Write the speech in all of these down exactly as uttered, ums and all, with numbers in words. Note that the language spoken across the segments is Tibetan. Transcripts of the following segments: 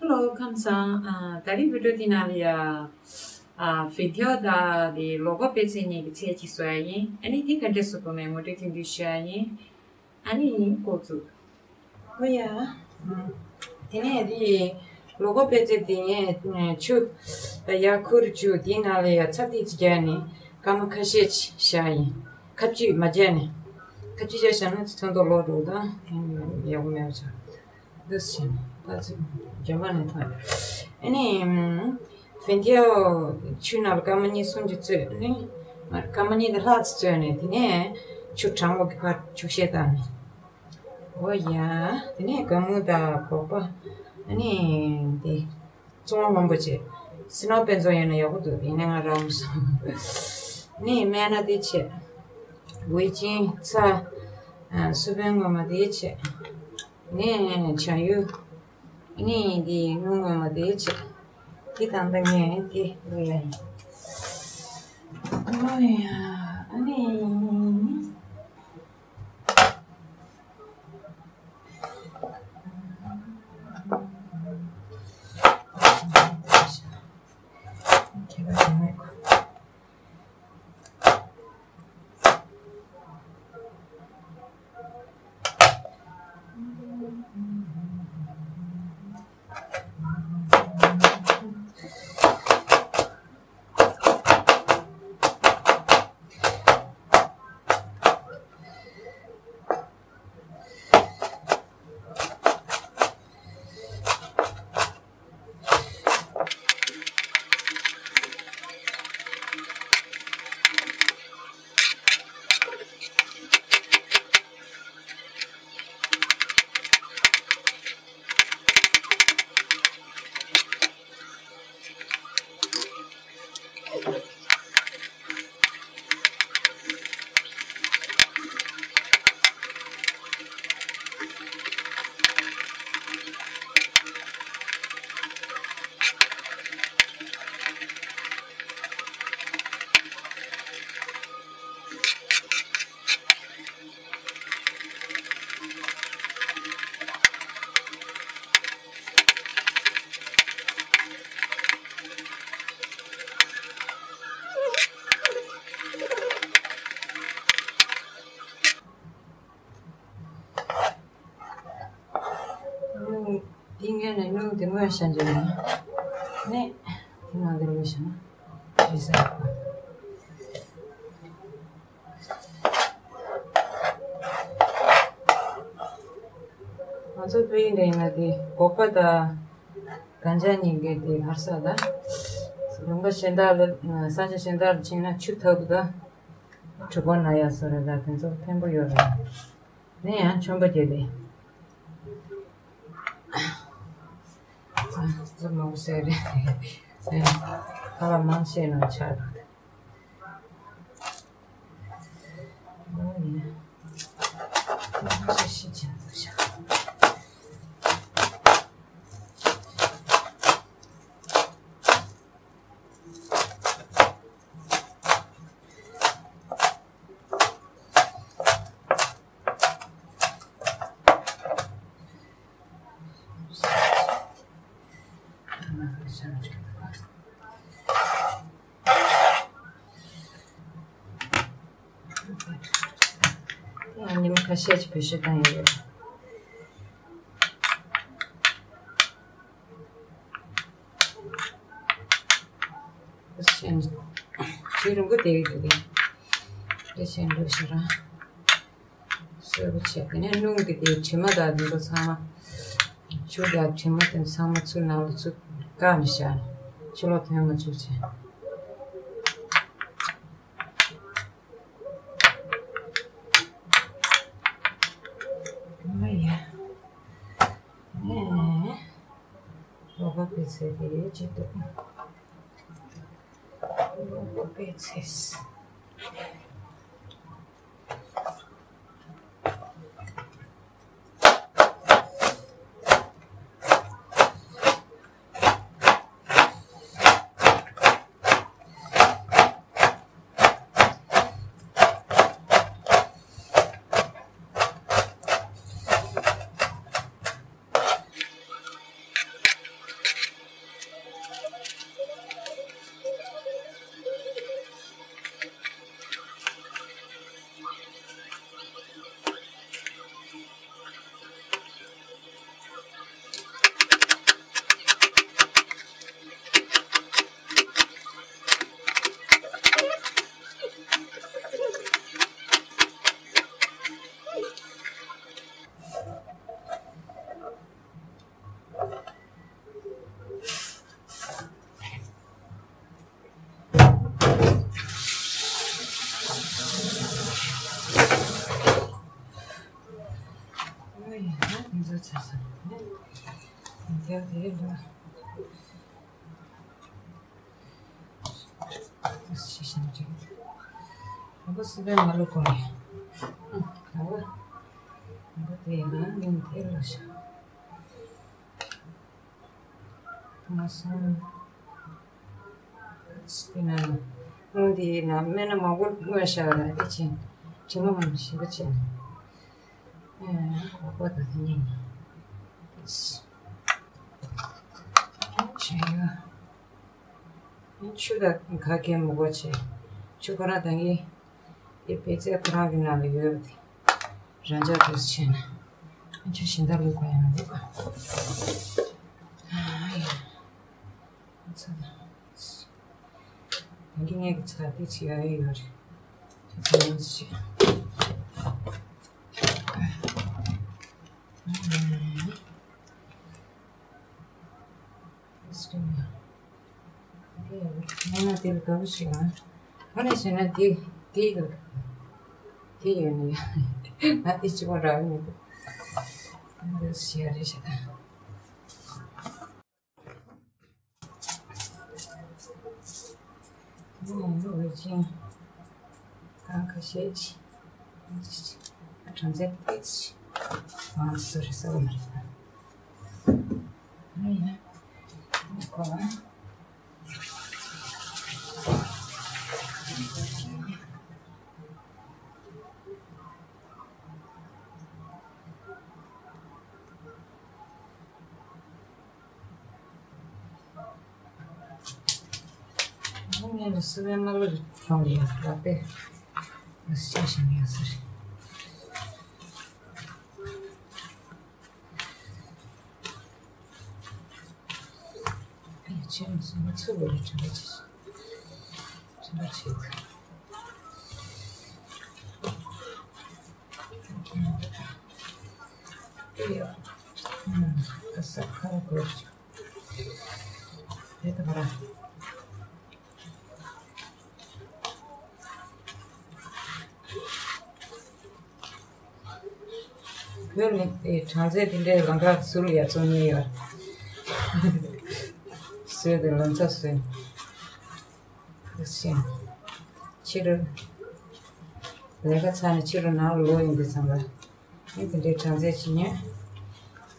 ཧེ་ལོ་ཁམས་བཟང་། ཨ། ད་རིང་བི་ཌིའོ་འདི་ནང་ལ་ཡ། ཨ། བི་ཌིའོ་དང་དེ་ལོ་གོ་དཔེ་ཚད་གཉིས་ཀྱི་ཚད་ཅིག་བཟོ་ཡ་ཡིན། ཨ་ནི་དེ་ག་འདྲས་བཟོ་དགོས་མེད་ངོ་སྤྲོད་ཐེངས་འདི་ཞུ་ཡ་ཡིན། ཨ་ནི་འགོ་བཙུགས། ཨོ་ཡ། དེ་ནས་དེ་ལོ་གོ་དཔེ་ཚད་དེ་ངས་ཆུ་ཡར་ཁུར་བཅུག་དེའི་ནང་ལ་ཡ་ཚྭ་ཏོག་ཙམ་བརྒྱབ་ནས་སྐར་མ་ཁ་ཤས་ཤིག་བཞག་ཡིན། ཁ་གཅིག་མ་བརྒྱབ་ནས། ཁ་གཅིག་བརྒྱབ་བཞག་ན་ཚོན་མདོག་ལོག་འགྲོ་དང་ཡག་པོ་མེད་པ་ཆགས། འདི་བྱས་ནས་ད་ཚོད་འཇམ་པ་ནས་ཐོན། ཨ་ནི་བི་ཌིའོ་ཆུ་ནང་ལ་སྐར་མ་གཉིས་གསུམ་ཅིག་བཙོས་ནས། སྐར་མ་གཉིས་དང་ལྷག་ཙམ་བཙོས་ནས་དེ་ནས་ཆུ་གྲང་མོ་གི་ཕར་བཅུག་བཤད་བཏང་ནས། ཨོ་ཡ། དེ་ནས་སྒ་སྨུག་དང་སྒོག་པ། ཨ་ནི་དེ་བཙོང་བ་མང་པོ་བྱས། སི་ནོ་དཔེ་མཛོད་ཡོད་ན་ཡག་པོ་འདུག་ཡིན་ནའི་ང་རག་མ་སོང་། ནི་སྨན་སྣ་དེ་བྱས། ཝེ་ཅིན་ཚྭ། ཨ། སུར་པན་ངོ་མ་དེ་བྱས། ནི་བྱ་ཡུ། ནི་དེ་སྣུམ་ངོ་མ་དེ་བྱས། དེ་དང་ད་ངས་དེ་ལོ་ཡ་ཡིན། ཨོ་ཡ། ཨ་ནི། སྣུམ་འདི་སྔོན་ནས་སྣུམ་འདི་སྔོན་བཤད་རྒྱུ་ཡིན། ནས་འདི་ནང་འདི་ལོས་བཤད་ན་རེད་ཟེར། ང་ཚོ་དཔེ་ཡིན་འདྲ་ཡིན་ན་དེ་སྒོག་པ་དང་གན་ཇ་གཉིས་ཀའི་དེ་ཧར་ས་ད་ལུང་པ་གཞན་དག་ལ་ས་ཆ་གཞན་དག་ལ་ཕྱིན་ན་ཆུ་ཐབ་དང་གྲུ་གོ་ན་ཡ་སོ་རེད། ད་དེ་ཚོ་ཕན་པོ་ཡོད་རེད། ནས་ཡང་ཆོམ་པ་བརྒྱབ་སྟེ། ཙམ་མང་པོ་ཟེར་རེད། ཁ་ལ་མང་ཆེ་ནང་ཆགས་འདུག་ཨོ་ཡ། ཁ་ཤས་ཤིག་ཅན་འདུག་ཤག་ཉི་མ་ཁ་ཤས་ཀྱི་བེད་སྤྱོད་བཏང་ཡོད་རེད། ཆུ་རིང་པོ་དེ་ཡོད་རེད། དེ་བཞིན་འགྲོ་ཤི་རང་། གསོད་པོ་བྱས། དེ་ནས་སྣུམ་གྱི་དེ་དྲི་མ་དང་འདི་ཚོ་ཚང་མ། ཆུ་དང་དྲི་མ་དེ་ཚང་མ་ཚུར་ནང་ལ་ཚུར་བཀག་ནས་བཞག་ནས་ཕྱི་ལོགས་ཐོན་མ་བཅུག་བྱས། ཨ་ཡ། ཨེ། ལོ་གོ་དཔེ་ཚད་དེ་ཅི་འདུག་ལོ་གོ་དཔེ་ཚད། ཡ་དེ་རེད་འདྲ། ཤི་ཤི་འདྲ། ཨ་ཁུ་སི་པན་མ་ལུ་གོ་ནི། ཨ་ཁུ། ཨ་ཁུ་དེ་ཡིན་ན་མིང་དེ་ལ་ཤ། མ་སོང་། དེ་ན་སྔོན་དེ་ཡིན་ན་སྨན་སྣ་མང་པོ་བསྔོས་བཞག་ལ་ཨེ་ཅིན་དྲི་མ་མང་པོ་ཞིག་བྱས་ནས། ཨེ་ཁོག་པ་དང་དེ་ཉིད་ནས། ཆུ་ཡོད། ཆུ་དང་ག་གེ་མི་དགོས་ཆེ། ཆུ་ཁོ་རང་དང་གི་དེ་བེ་ཙེ་ཁོ་རང་གི་ནང་ལ་ཡོད་པ་དེ་རང་འཇགས་དུ་བྱས་ན་ཆུ་གཞན་དག་ལུས་དགོས་ཡང་མི་འདུག་ག་ཨ་ཡ། ཚ་ད། དེང་གི་ངས་ཀྱི་ཚ་དེ་ཚི་ཡ་ཡ་ཡོད་རེད། ཚ་ཚ་ཡང་ཞིག་ང་ན་དེ་ལ་དགའ་པོ་ཞིག་ཨང་། ཁོ་ནས་བྱས་ན་དེ་དེ་ལ་དེ་ཡོད་ནི་ང་དེ་གཅིག་པོ་རག་མི་འདུག་འདི་ཞེ་རེ་ཞེ་ད། ང་ལོ་བའི་ཅིང་གང་ཁ་ཤས་ཅི་གྲངས་ཚད་དེ་ཅི་མང་སུ་རེ་ས་བ་མ་རེད། ཨ་ཡ་ཁོ། ངས་ལ་སི་པན་མ་ལ་གྲོང་ཡ་ལ་པེ་ཤེས་ཤིང་ཡ་སི་རེད། ཨེ་ཆེན་སུ་མ་ཚུགས་པ་རེད། དྲན་པ་ཆེ་དྲན་པ་ཆེ་ཨེ་ཡ། ཨ་ས་ཁ་ར་གོ་རེད། ད་བར། བོད་ནི་དེ་གྲངས་ཚད་དེ་འདྲའི་ལང་ཀ་ཟུར་ཡ་ཚོ་གཉིས་ཡོད། བཟོས་ཏེ་ལོ་ཙཱ་བཟོས། ཤིང་། ཕྱི་རུ། ལས་ཀ་ཚར་ནས་ཕྱི་རུ་ནང་ལ་ལོག་ཡོང་དུས་ཙམ་ལ། ཨེ་དེ་འདྲའི་གྲངས་ཚད་ཅིག་ཉོས།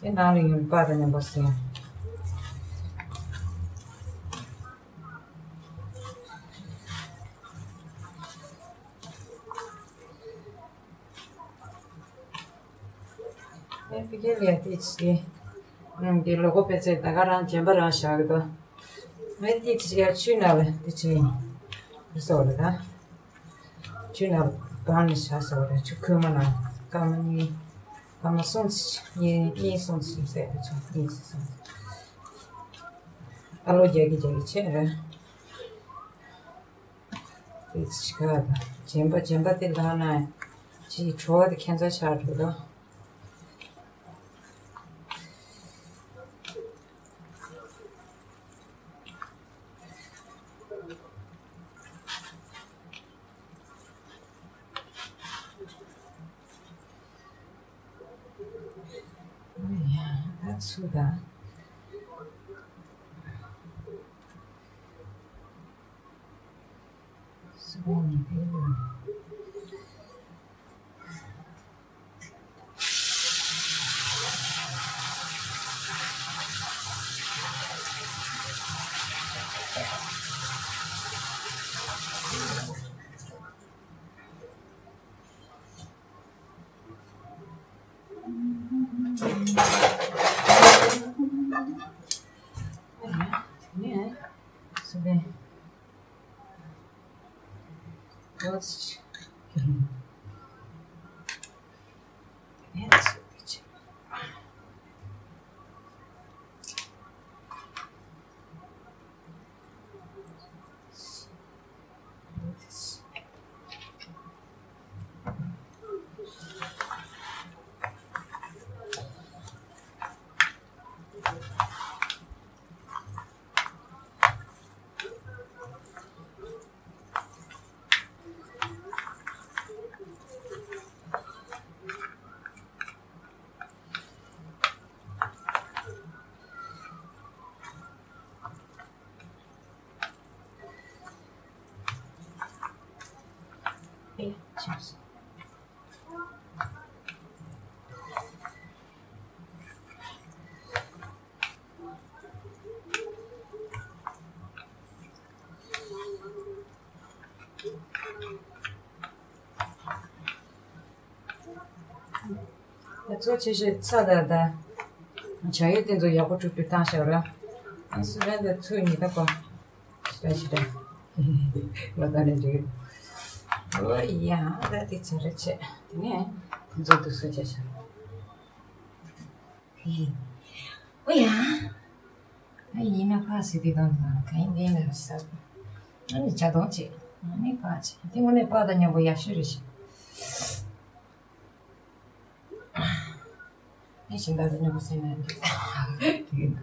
ཨེ་ནང་ལ་ཡོང་པ་དང་མཉམ་པོ་ཟིན། ཨེ་ཕི་ཀེ་ལ་ཡ་དེ་ཅི། ཨང་དེ་ལོ་གོ་པེ་ཚེ་ད་ག་རང་རྗེན་པ་རང་བཞག་གི་འདུག་ཨེ་དེ་ཅི་ཡ་ཆུ་ན་བ་དེ་ཅི་ཡིན། དེ་སོགས་རེད་ད། ཆུ་ནང་བང་ནས་བཞག་ཟེར་བ་རེད། ཆུ་ཁོལ་མ་ནང་སྐར་མ་གཉིས། སྐར་མ་གསུམ་ཙམ་ཞིག་གཉིས་གཉིས་གསུམ་ཙམ་ཞིག་ཟེར་བ་ཆུ་གཉིས་ཙམ་གསུམ་ཙམ། ཨ་ལོ་རྒྱག་གི་རྒྱག་གི་ཆེ་རེད། དེ་ཅི་ག་རྗེན་པ་རྗེན་པ་དེ་ལངས་ན་ཅིའི་བྲོ་བ་དེ་ཁྱད་མཚར་ཆགས་འགྲོ་ལ། ཡ་ད་ཚུ་ད། སུ་བ་ནི་དེ་ལ། གཙོ་ཆེ་ཤོས་ཚྭ་དང་ད་བྱ་ཡུ་དེ་ཚོ་ཡག་པོ་བཀྲུ་བཀྲུ་བཏང་ཤག་ར། ཨ་སུ་རན་དང་ཚུ་གཉིས་ད་པ་ཞི་ར་ཞི་ར་ལ་ད་ནས་འགྲིག་གི། ཨོ་ཡ་ད་དེ་ཚོ་རེ་ཆེ་དེ་ནས་ཁོ་ཚོ་དུ་སུ་ཆེ་ཤག་ཨོ་ཡ། ཨ་ཡིན་ན་ཕ་སི་དེ་དང་ག་ཡིན་དེ་ན་ས། ཨ་ནི་ཇ་དོང་ཆེ། ཨ་ནི་ཕ་ཆེ། དེ་དངོས་གནས་ཕ་དང་མཉམ་པོ་ཡག་ཤོས་རེད་ཤག་ཨེ་ཤིང་ད་དེ་ནི་བུ་སེ་ན་ཡིན།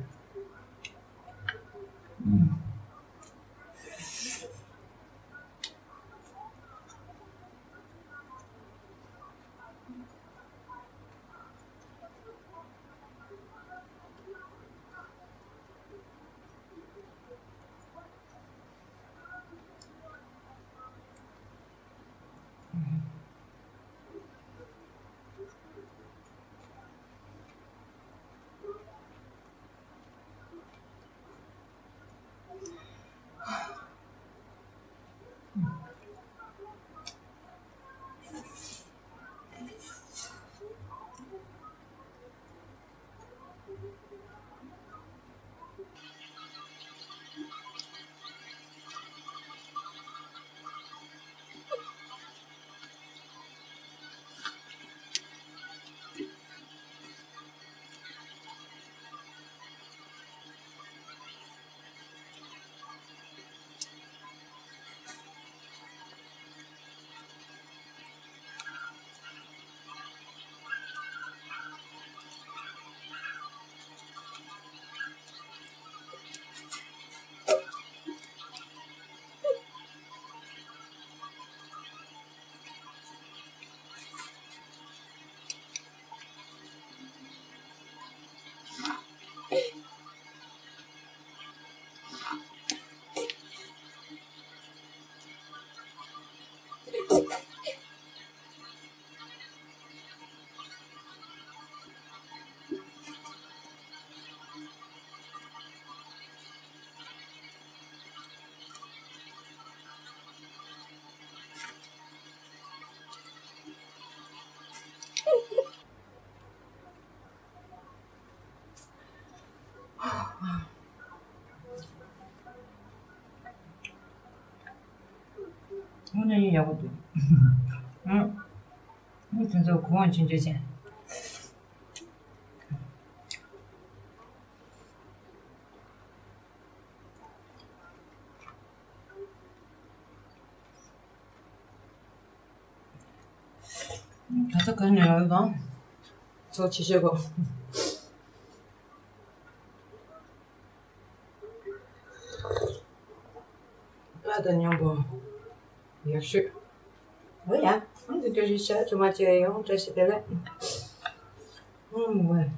དངོས་གནས་ཡག་པོ་འདུག་ཨང་། མི་དེ་ཚོ་གོང་ཆུང་ཆུང་ཅན། ད་ལྟ་ག་ནས་ཡོང་དང་། ཚོ་ཆེ་ཤོས་གོ། པ་དང་མཉམ་པོ་ཡག་ཤོས། འོ་ཡ། ཨང་དུ་བཀྲ་ཤིས་ཤ་ཆུ་མ་ཆེ་ཡོང་བཀྲ་ཤིས་བདེ་ལེགས། ཨང་ཝེ།